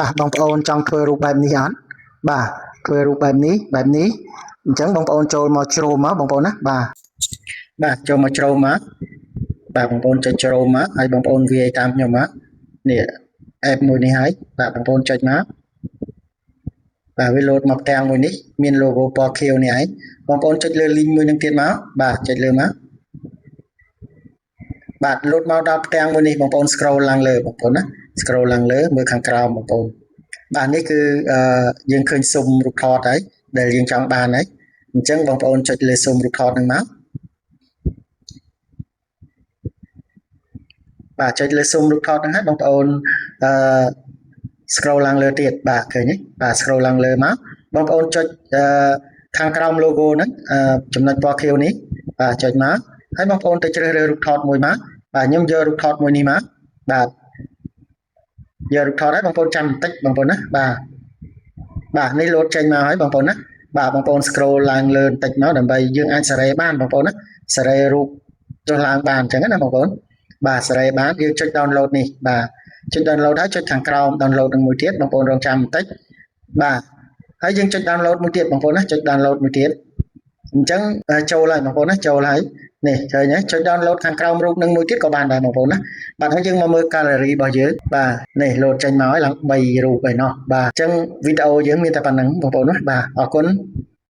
បាទបងប្អូនចង់ធ្វើរូបបែបនេះអត់បាទធ្វើរូបបែបនេះបែបនេះអញ្ចឹងបងប្អូនចូលមកជ្រោមមកបងប្អូនណាបាទបាទចូលមកជ្រោមមកបាទបងប្អូនចុចជ្រោមមកហើយបងប្អូនវាយតាមខ្ញុំមកនេះ app មួយនេះហើយបាទបងប្អូនចុចមកបាទវាលោតមកផ្ទាំងមួយនេះមាន logo ពណ៌ខៀវនេះឯងបងប្អូនចុចលើ link មួយនឹងទៀតមកបាទចុចលើមកបាទលោតមកដល់ផ្ទាំងមួយនេះបងប្អូន scroll ឡើងលើបងប្អូនណា scroll ឡើងលើមើលខាងក្រោមបងប្អូនបាទនេះគឺយើងឃើញស៊ុមរូបថតហើយដែលយើងចង់បានហើយអញ្ចឹងបងប្អូនចុចលើស៊ុមរូបថតហ្នឹងមកបាទចុចលើស៊ុមរូបថតហ្នឹងហើយបងប្អូនអឺ scroll ឡើងលើទៀតបាទឃើញទេបាទ scroll ឡើងលើមកបងប្អូនចុចខាងក្រោម logo ហ្នឹងចំណុចពណ៌ខៀវនេះបាទចុចមកហើយបងប្អូនទៅជ្រើសរើសរូបថតមួយមកបាទខ្ញុំយករូបថតមួយនេះមកបាទយករូបថតហើយបងប្អូនចាំបន្តិចបងប្អូនណាបាទបាទនេះលោតចេញមកហើយបងប្អូនណាបាទបងប្អូន scroll ឡើងលើបន្តិចមកដើម្បីយើងអាចសេរីបានបងប្អូនណាសេរីរូបចុះឡើងបានអញ្ចឹងណាបងប្អូនបាទសេរីបានយើងចុច download នេះបាទចុច download ហើយចុចខាងក្រោម download នឹងមួយទៀតបងប្អូនរងចាំបន្តិចបាទហើយយើងចុច download មួយទៀតបងប្អូនណាចុច download មួយទៀតអញ្ចឹងចូលហើយបងប្អូនណាចូលហើយនេះឃើញទេចុច download ខាងក្រោមរូបនឹងមួយទៀតក៏បានដែរបងប្អូនណាបាទហើយយើងមកមើល gallery របស់យើងបាទនេះលោតចេញមកហើយឡើង3រូបឯណោះបាទអញ្ចឹងវីដេអូយើងមានតែប៉ុណ្្នឹងបងប្អូនណាបាទអរគុណ។